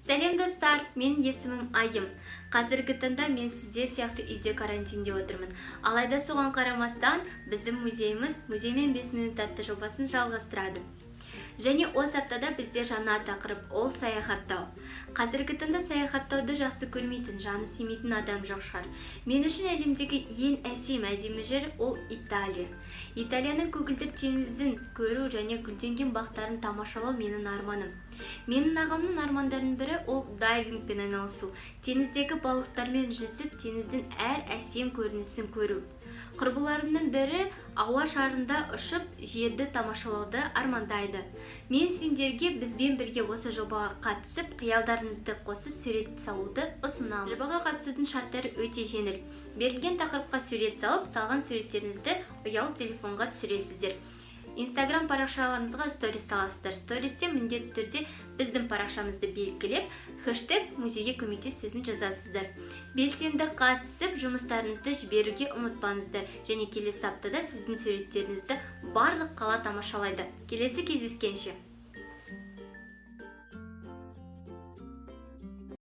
Сәлем, достар! Менің есімім Айым. Қазіргі таңда мен сіздер сияқты үйде карантинде отырмын. Алайда соған қарамастан, біздің музейіміз «Музеймен 5 минут» атты жобасын жалғастырады. Және осы аптада бізде жаңа тақырып, ол саяхаттау. Қазіргі таңда саяхаттауды жақсы көрмейтін, жаны сүймейтін адам жоқ шығар. Мен үшін әлемдегі ең әсем, әдемі жер ол Италия. Италияның көгілдір теңізін көру және гүлденген бақтарын тамашалау менің арманым. Менің ағамның армандарының бірі ол дайвингпен айналысу, теңіздегі балықтармен жүзіп, теңіздің әр әсем көрінісін көру. Құрбыларымның бірі ауа шарында ұшып, жерді тамашалауды армандайды. Мен сендерге бізбен бірге осы жобаға қатысып, қиялдарыңызды қосып, сурет салуды ұсынамын. Жобаға қатысудың шарттары өте жеңіл. Берілген тақырыпқа сурет салып, салған суреттеріңізді ұялы телефонға түсіресіздер. Инстаграм парақшаларыңызға сторис саласыздар. Стористе міндетті түрде біздің парақшамызды белгілеп, #музейгекөмектес сөзін жазасыздар. Белсенді қатысып, жұмыстарыңызды жіберуге ұмытпаңыздар. Және келесі аптада сіздің суреттеріңізді барлық қала тамашалайды. Келесі кездескенше!